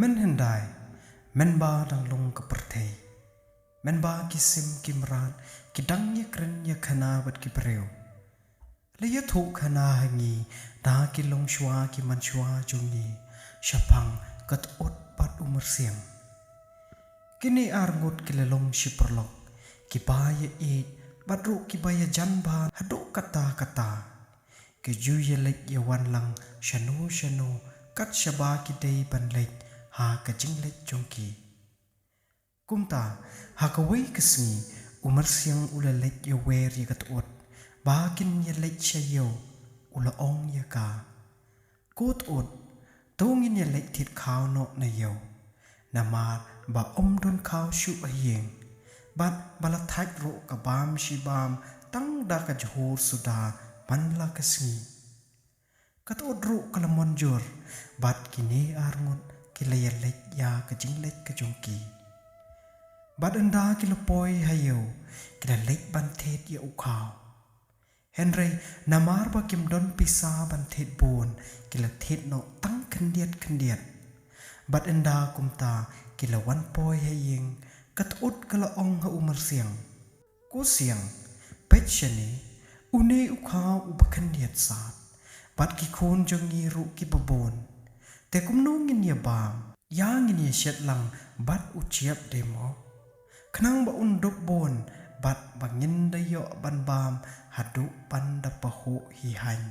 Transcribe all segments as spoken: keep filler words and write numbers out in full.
Mynhyndai, mynba dang long ka pyrthei, mynba ki sim ki mrad ki dang ïakren ïakhana bad ki briew, la ïathuh khana ha ngi da ki longshuwa ki manshuwa jong ngi shaphang ka Tnat bad u Myrsiang. Kine arngut ki la long shi paralok kiba ïaieit bad ruh kiba ïajan bha haduh katta katta. Ki ju ïaleit ïawan lang shano shano kat shaba ki dei ban leit ha ka jingleit jong ki. Kumta, ha kawei ka sngi, u Myrsiang u la leit ïawer ïa ka Tnat ba kin ïaleit sha ïew. U la ong ïa ka, "Ko Tnat, to ngin ïaleit thied khaw noh na ïew, namar ba ym don khaw shuh ha ïing, bad ba la thait ruh ka bam shi bam tang da ka jhur suda man la ka sngi." Ka Tnat ruh ka la mynjur, bad kine arngut ki la ïaleit ïa ka jingleit ka jong ki. Bad ynda ki la poi ha ïew, ki la leit ban thied ïa u khaw. Hynrei namar ba kim don pisa ban thied bun, ki la thied noh tang khyndiat khyndiat. Bad ynda kumta ki la wan poi ha ïing, ka Tnat ka la ong ha u Myrsiang, "Ko Siang, peit shane, une u khaw uba khyndiat sat, bad ki khun jong ngi ruh kiba bun. Te kumno ngin ïa bam? Ïa ngin ïa shet lang bad u Jiap de mo, khnang ba un dup bun, bad ba ngin da ïoh ban bam haduh ban da pahuh hi haiñ."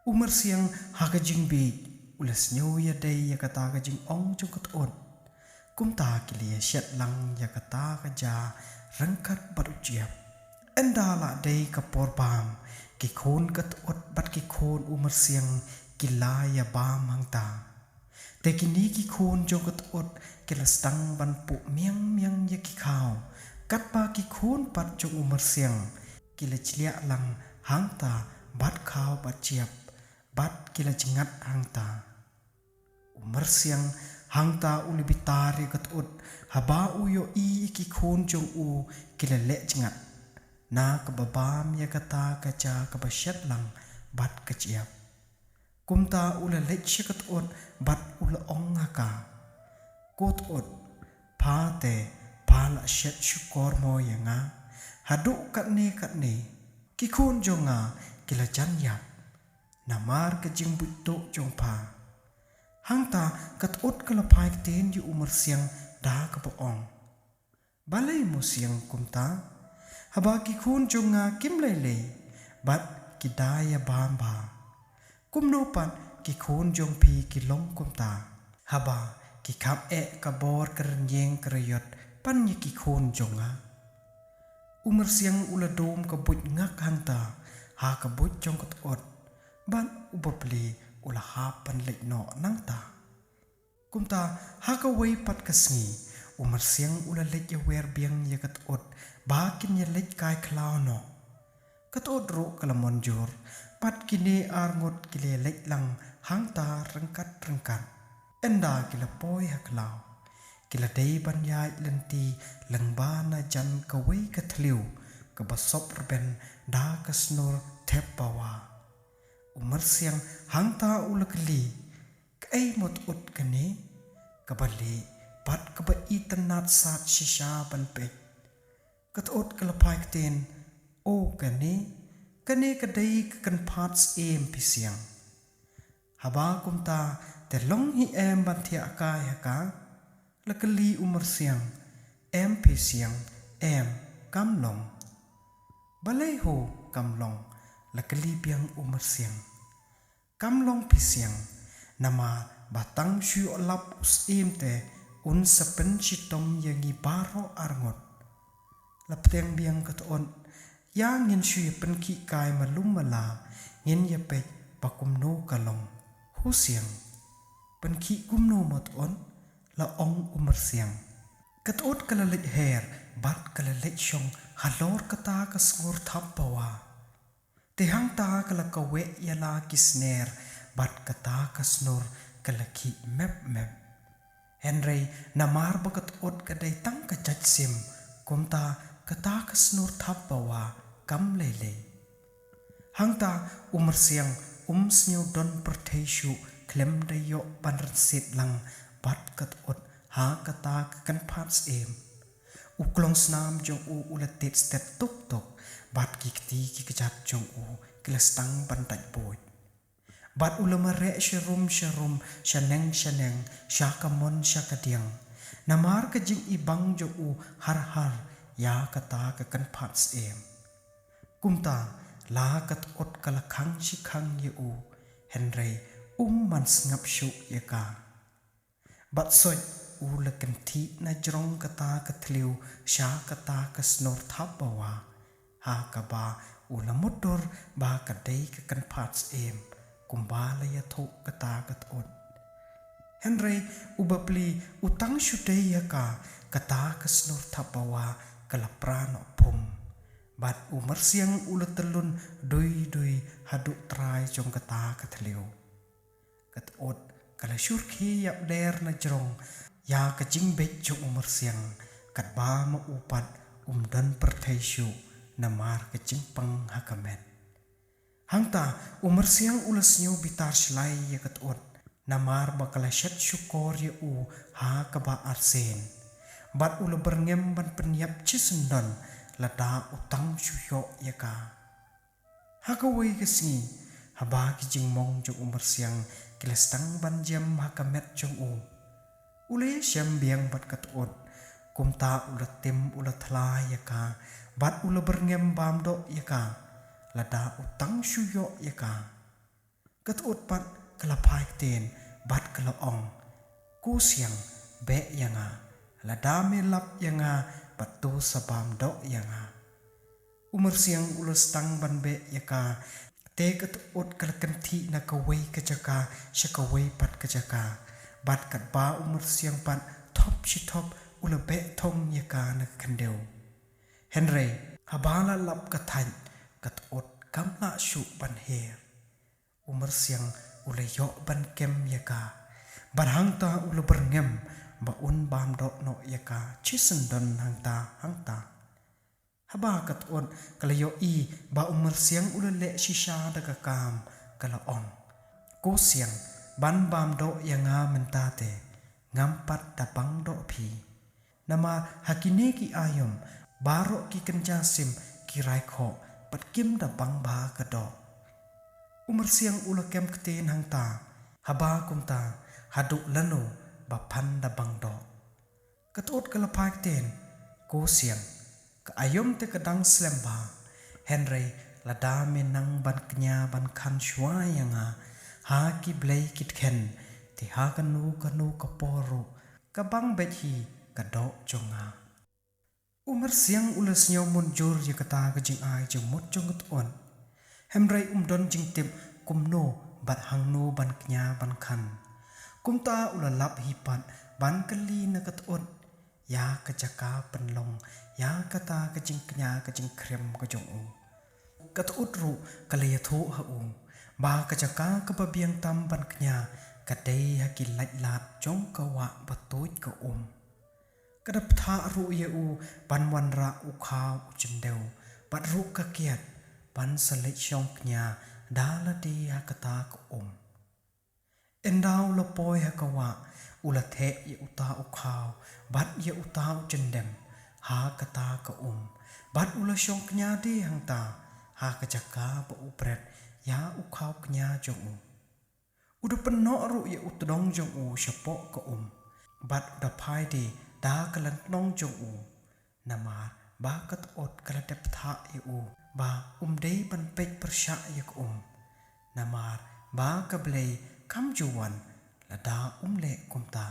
U Myrsiang ha ka jingbieit u la sngew ïadei ïa kata ka jingong jong ka Tnat. Kumta ki la ïa shet lang ïa kata ka ja ryngkat bad u Jiap. Ynda la dei ka por bam, ki khun ka Tnat bad ki khun u Myrsiang ki la ïa bam hangta. Te kine ki khun jong ka Tnat ki la sdang ban puh miang miang ïa ki khaw, katba ki khun pat jong u Myrsiang ki la jliah lang hangta bad khaw bad Jiap, bad ki la jngat hangta. U Myrsiang hangta u la bitar ïa ka Tnat haba u ïohi ïa ki khun jong u ki la leh jngat na kaba bam ïa kata ka ja kaba shet lang bad ka Jiap. Kumta u la leit sha ka Tnat bad u la ong ha ka, "Ko Tnat, pha te pha la shet shukor mo ïa nga, haduh katne katne ki khun jong nga ki la jan ïap namar ka jingbuit tuh jong pha." Hangta ka Tnat ka la phai ktien ïa u Myrsiang da kaba ong, "Balei mo Siang kumta? Haba ki khun jong nga kim lei lei bad ki da ïa bam bha. Kumno pat ki khun jong phi ki long kumta, haba ki kham eh ka bor ka rynïeng ka ryot pan ïa ki khun jong nga?" U Myrsiang u la dum ka buit ngak hangta ha ka buit jong ka Tnat, bad u bapli u la hap ban leit noh nangta. Kumta, ha kawei pat ka sngi, u Myrsiang u la leit ïawer biang ïa ka Tnat ba kin ïaleit kai khlaw noh. Ka Tnat ruh ka la mynjur, bad kine arngut ki la ïaleit lang hangta ryngkat ryngkat. Ynda ki la poi ha khlaw, ki la dei ban ïaid lynti lyngba na jan kawei ka thliew kaba sop rben da ka snur thep bawa. U Myrsiang hangta u la kylli, "Kaei mo Tnat kane kaba lieh bad kaba itynnad sat shisha ban peit?" Ka Tnat ka la phai ktien, "O kane, kane ka dei ka kynphad syiem phi Siang. Haba kumta te long hi em ban thiah kai ha ka?" la kylli u Myrsiang. "Em phi Siang, em, kam long." "Balei ho kam long?" la kylli biang u Myrsiang. "Kam long phi Siang, namar ba tang shu ïoh lap u syiem te un sa pynshitom ïa ngi baroh arngut." La bteng biang ka Tnat, "Ïa ngin shu ïa pynkhih kai malu mala, ngin ïa peit ba kumno ka long. Ho Siang, pynkhih kumno mo Tnat?" la ong u Myrsiang. Ka Tnat ka la leit her bad ka la leit shong halor kata ka sngur thap bawa. Te hangta ka la kaweh ïa la ki sner bad kata ka snur ka la khih mep mep. Hynrei namar ba ka Tnat ka dei tang ka jait sim, kumta kata ka snur thap bawa kam lei lei. Hangta u Myrsiang um sngew don pyrthei shuh khlem da ïoh ban rynsied lang bad ka tut ha kata ka kynpad syiem. U klong snam jong u u la tied stet tuk tuk, bad ki kti ki kjat jong u ki la sdang ban dait buit. Bad u la mareh sharum sharum, shaneng shaneng, sha kamon sha kadiang. Namar ka jingibang jong u har har ïa kata ka kynpad syiem. Kumta la ka tut ka la khang shi khang ïa u, hynrei um man sngap shuh ïa ka. Bad soi u la kynthih na jrong kata ka thliew sha kata ka snor thapbawa, ha kaba u la mutdur ba ka dei ka kynpad syiem, kumba la ïathuh kata ka tut. Hynrei u bapli u tang shu dei ïa ka, kata ka snor thapbawa ka la pra noh phum. Bad u myrsiang u la tyllun dui dui haduh trai jong kata ka thliew. Ka tut ka la shyrkhei ïap der na jrong ïa ka jingbit jong u myrsiang, katba ma u pat um don pyrthei shuh namar ka jingpang ha ka met. Hangta u myrsiang u la sngew bitar shlai ïa ka tut, namar ba ka la shet shukor ïa u ha kaba arsien. Bad u la byrngem ban pynïap shisyndon lada u tang shu ïoh ïa ka. Ha kawei ka sngi, haba ki jingmong jong u myrsiang ki la sdang ban jem ha ka met jong u, u la ïashem biang bad ka tut. Kumta u la tim u la thla ïa ka, bad u la byrngem bam doh ïa ka, lada u tang shu ïoh ïa ka. Ka tut pat ka la phai ktien bad ka la ong, "Ko siang, beh ïa nga, lada me lap ïa nga bad to sa bam doh ïa nga." U myrsiang u la sdang ban beh ïa ka, te ka tut ka la kynthih na kawei ka jaka sha kawei pat ka jaka. Bad katba u myrsiang pat thop shi thop u la beh thong ïa ka na ka khyndew. Hynrei haba la lap ka thait, ka tut kam lah shuh ban her. U myrsiang u la ïoh ban kem ïa ka, bad hangta u la byrngem ba un bam doh noh ïa ka shisyndon hangta hangta. Haba ka tut ka la ïohi ba u myrsiang u la leh shisha da ka kam, ka la ong, "Ko siang, ban bam doh ïa nga mynta te, ngam pat da bang doh phi. Namar ha kine ki aïom baroh ki kynja sim ki rai khoh bad kim da bang bha ka doh." U myrsiang u la kem ktien hangta, haba kumta, haduh lano ba phan da bang doh. Ka tut ka la phai ktien, "Ko siang, ka aïom te ka dang slem bha, hynrei lada me nang ban kñia ban khan shuwa ïa nga ha ki blei ki dkhen, te ha kano kano ka por ruh ka bang beit hi ka doh jong nga." U myrsiang u la sngew mynjur ïa kata ka jingai jingmut jong ka tut, hynrei um don jingtip kumno bad hangno ban kñia ban khan. Kumta u la lap hi pat ban kylli na ka tut ïa ka jaka pynlong ïa kata ka jingkñia ka jingkhriam ka jong u. Ka tut ruh ka la ïathuh ha u ba ka jaka kaba biang tam ban kñia ka dei ha ki laitlad jong ka wah ba tuid ka um. Ka da bthah ruh ïa u ban wanrah u khaw u jyndew, bad ruh ka kiad ban sa leit shong kñia da lade ha kata ka um. Ynda u la poi ha ka wah, u la theh ïa uta u khaw bad ïa uta u jyndem ha kata ka um, bad u la shong kñia de hangta ha ka jaka ba u bret ïa u khaw kñia jong u. U da pynnoh ruh ïa u tdong jong u shapoh ka um, bad u da phai de da ka lyntnong jong u. Namar ba ka tut ka la dep bthah ïa u ba um dei ban peit pyrshah ïa ka um. Namar ba ka blei kam ju wan lada um leh kumta.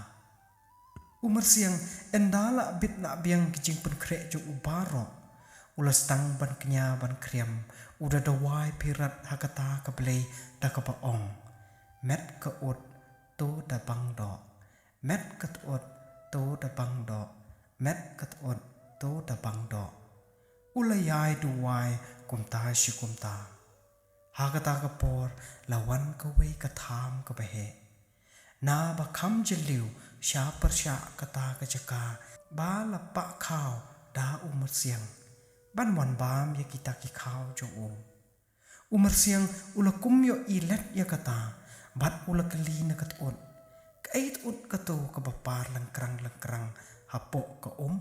U myrsiang, ynda la bit la biang ki jingpynkhreh jong u baroh, u la sdang ban kñia ban khriam, u da duwai phirat ha kata ka blei da kaba ong, "Met ka tut, to da bang doh. Met ka tut, to da bang doh. Met ka tut, to da bang doh." U la ïai duwai kumta shi kumta. Ha kata ka por la wan kawei ka tham kaba heh. Na ba kham jylliew sha pyrshah kata ka jaka ba la pah khaw da u myrsiang, ban wan bam ïa kita ki khaw jong u. U myrsiang u la kum ïohi let ïa kata, bad u la kylli na ka tut, "Ka Ei tut kato kaba par lengkrang lengkrang hapoh ka um?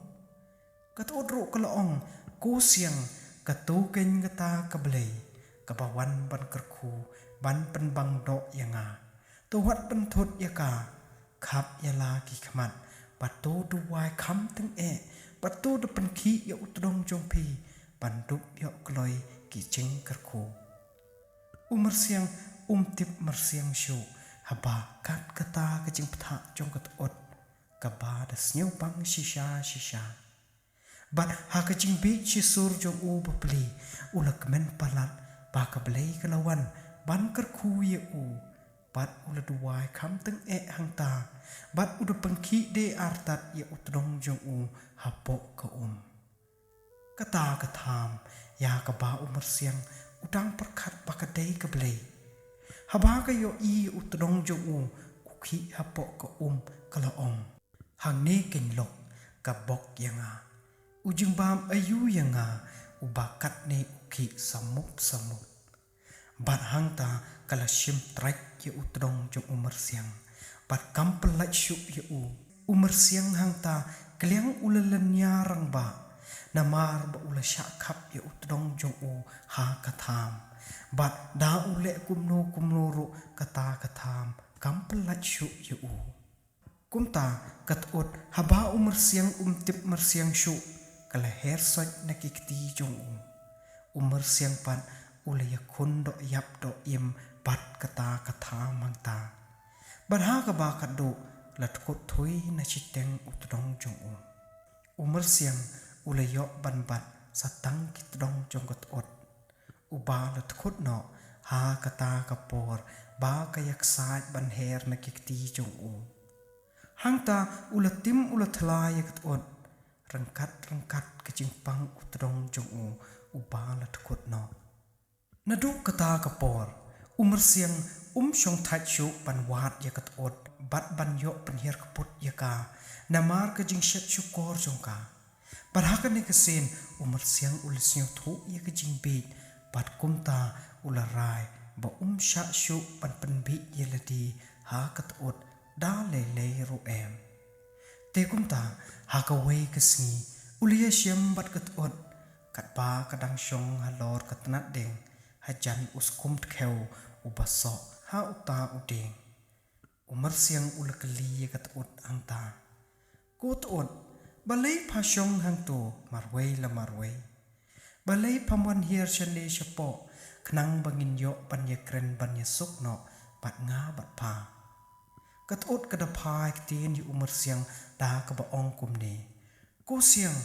Ka tut ruh ka la ong, ko siang, kato keiñ kata ka Blei kaba wan ban kyrkhu, ban pynbang doh ïa nga. To wat pynthut ïa ka, khap ïa la ki khmat, bad to duwai kham tyngeh, bad to da pynkhih ïa u tdong jong phi ban dup ïoh kloi ki jingkyrkhu. U Myrsiang um tip myrsiang shuh haba kat kata ka jingpyntha jong ka tut kaba da sngewbang shisha shisha. Bad ha ka jingbieit shisur jong u bapli, u la kmen palat ba ka Blei ka la wan ban kyrkhu ïa u. Bad u la duwai kham tyngeh hangta, bad u da pynkhih de artat ïa u tdong jong u hapoh ka um. Kata ka tham ïa kaba u Myrsiang u dang pyrkhat ba ka dei ka Blei. Haba ka ïohi ïa u tdong jong u u khih hapoh ka um, ka la ong, hangne keiñ lok ka bok ïa nga. U jingbam aïu ïa nga uba katne u khih samup samup. Bad hangta ka la shim trait ïa u tdong jong u Myrsiang, bad kam pyllait shuh ïa u. U Myrsiang hangta kliang u la lynñiar rangbah, namar ba u la shah khap ïa u tdong jong u ha ka tham. Bad da u leh kumno kumno ruh kata ka tham kam pyllait shuh ïa u. Kumta ka tut, haba u Myrsiang um tip myrsiang shuh, ka la her soit na ki kti jong u. U Myrsiang pat u la ïakhun doh ïap doh im bad kata ka tham hangta. Bad ha kaba khadduh la dkut thui na shiteng u tdong jong u. U Myrsiang u la ïoh ban bat sa tang ki tdong jong ka tut, uba la dkut noh ha kata ka por ba ka ïaksaid ban her na ki kti jong u. Hangta u la tim u la thla ïa ka tut, ryngkat ryngkat ka jingpang u tdong jong u uba la dkut noh. Naduh kata ka por, u Myrsiang um shong thait shuh ban wad ïa ka tut bad ban ïoh pynhiar kput ïa ka, namar ka jingshet shukor jong ka. Bad ha kane ka sien, u Myrsiang u la sngewthuh ïa ka jingbieit, bad kumta u la rai ba um shah shuh ban pynbieit ïa lade ha ka tut da lei lei ruh em. Te kumta, ha kawei ka sngi, u la ïashem bad ka tut, katba ka dang shong halor ka tnat dieng, hajan u skum dkhew uba soh ha uta u dieng. U Myrsiang u la kylli ïa ka tut hangta, ko tut, balei pha shong hangto marwei la marwei? Balei pham wan hiar shane shapoh, khnang ba ngin ïoh ban ïakren ban ïasuk noh bad nga bad pha? Ka tut ka da phai ktien ïa u Myrsiang da kaba ong kumne, ko siang,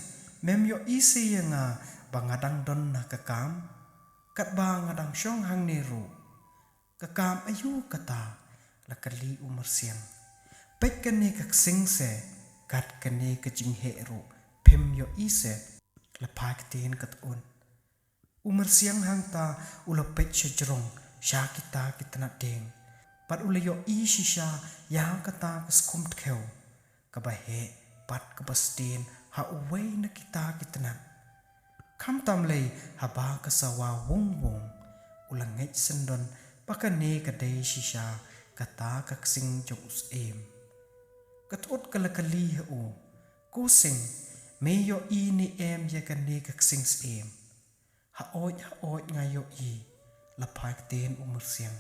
mem ïohi se ïa nga ba nga dang don ha ka kam, katba nga dang shong hangne ruh. Ka kam aïu kata? La kylli u Myrsiang. Peit kane ka ksing se, kat kane ka jingheh ruh, phim ïohi se? La phai ktien ka tut. U Myrsiang hangta u la peit shajrong sha kita ki tnat dieng, bad u la ïohi shisha ïa kata ka skum dkhew kaba heh bad kaba stien ha uwei na kita ki tnat. Khamtam lei, haba ka sawa wung wung, u la ngeit syndon ba kane ka dei shisha kata ka ksing jong u syiem. Ka tut ka la kylli ha u, ko sing, me ïohi ne em ïa kane ka ksing syiem? Haoid haoid nga ïohi, la phai ktien u Myrsiang.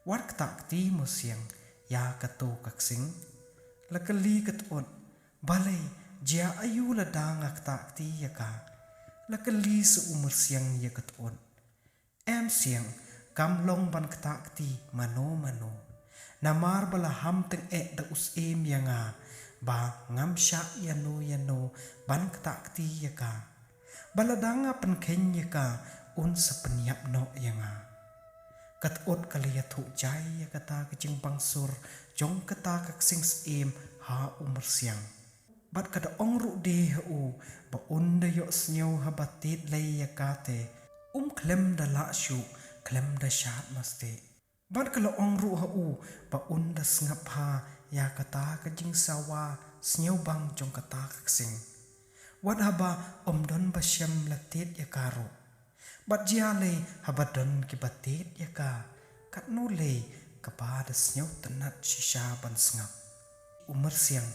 Wat ktah kti mo siang ïa kato ka ksing? La kylli ka tut. Balei, jia aïu lada nga ktah kti ïa ka? La kylli sa u Myrsiang ïa ka tut. Em siang, kam long ban ktah kti mano mano. Namar ba la ham tyngeh da u syiem ïa nga ba ngam shah ïano ïano ban ktah kti ïa ka. Ba lada nga pynkheiñ ïa ka, un sa pynïap noh ïa nga. Ka tut ka la ïathuh jai ïa kata ka jingbang sur jong kata ka ksing syiem ha u Myrsiang. Bad ka da ong ruh de ha u ba un da ïohsngew haba tied lei ïa ka te, um khlem da lah shuh, khlem da shad masteh. Bad ka la ong ruh ha u ba un da sngap bha ïa kata ka jingsawa sngewbang jong kata ka ksing. Wat haba ym don ba shem la tied ïa ka ruh. Bad jia lei haba don kiba tied ïa ka, katno lei kaba da sngewtynnat shisha ban sngap. U Myrsiang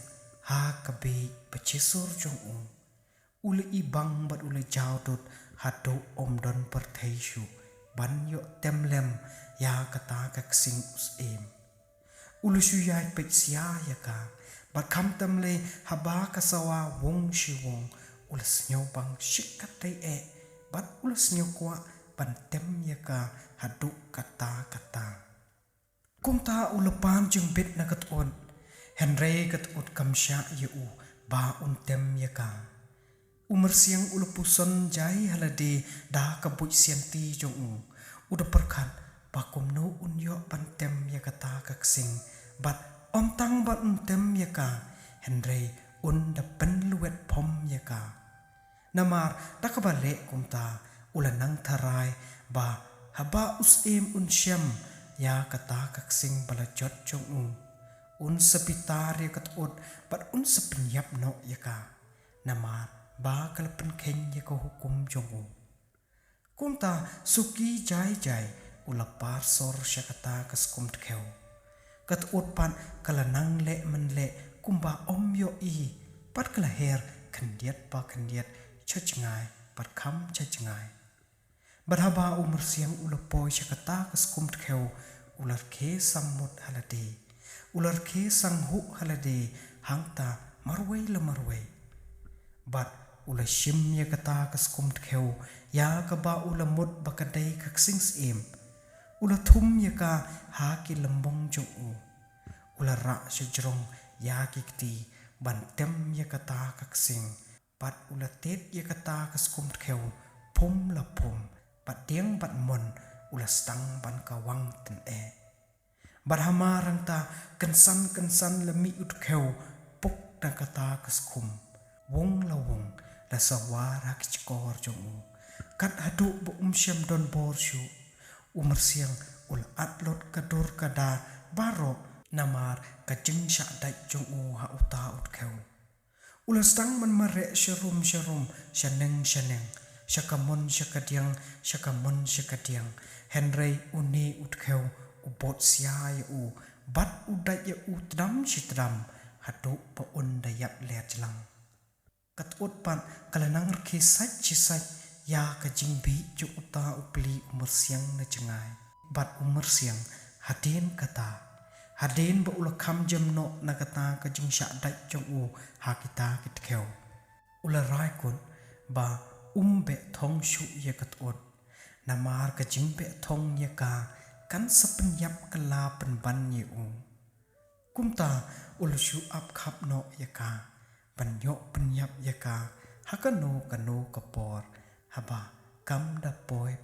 ha ka bieit ba chisur jong u u la ibang bad u la jaw dud haduh ym don pyrthei shuh ban ïoh tem lem ïa kata ka ksing u syiem. U la shu ïai peit sia ïa ka bad khamtam lei haba ka sawa wung shi wung, u la sngewbang shikatdei eh bad u la sngewkwah ban tem ïa ka haduh katta katta. Kumta u la pan jingbit na ka tnat, hynrei ka tnat kam shah ïa u ba un tem ïa ka. U Myrsiang u la puson jai ha lade da ka buit sianti jong u. U da pyrkhat ba kumno un ïoh ban tem ïa kata ka ksing bad ym tang ban un tem ïa ka, hynrei un da pynlwet phom ïa ka. Namar da kaba leh kumta u la nang tharai ba haba u syiem un shem ïa kata ka ksing ba la jot jong u, un sa bitar ïa ka tnat bad un sa pynïap noh ïa ka. Namar ba ka la pynkheiñ ïa ka hukum jong u. Kumta suki jai jai u la par sor sha kata ka skum dkhiew. Ka tnat pat ka la nang leh man leh kumba ym ïohi bad ka la her khyndiat pa khyndiat sha jngai bad kham sha jngai. Bad haba u Myrsiang u la poi sha kata ka skum dkhiew u la rkhie sammut ha lade. U la rkhie sanghuh ha lade hangta marwei la marwei. Bad u la shim ïa kata ka skum dkhiew ïa kaba u la mut ba ka dei ka ksing syiem. U la thum ïa ka ha ki lymbong jong u. U la rah sha jrong ïa ki kti ban tem ïa kata ka ksing. Bad u la tied ïa kata ka skum dkhiew phum la phum bad dieng bad mon u la sdang ban ka wang tyneh. Bad hamar hangta kynsan kynsan la mih u dkhiew puk na kata ka skum. Wung la wung la sawar ha ki shkor jong u. Kat haduh ba um shem don bor shuh. U Myrsiang u la at lut ka dur ka da baroh namar ka jingshah dait jong u ha uta u dkhiew. U la sdang ban mareh sharum sharum, shaneng shaneng, sha kamon sha kadiang, sha kamon sha kadiang. Hynrei une u dkhiew u bud sia ïa u bad u dait ïa u tdam shi tdam haduh ba un da ïap ler jlang. Ka tnat pat ka la nang rkhie sait shi sait ïa ka jingbieit jong uta u pli u Myrsiang na jngai. Bad u Myrsiang hadien kata, hadien ba u la kham jem noh na kata ka jingshah dait jong u ha kita ki dkhiew, u la rai kut ba um beh thong shuh ïa ka tnat. Namar ka jingbeh thong ïa ka kan sa pynïap kylla pynban ïa u. Kumta u la shu ap khap noh ïa ka ban ïoh pynïap ïa ka ha kano kano ka por haba kam da poi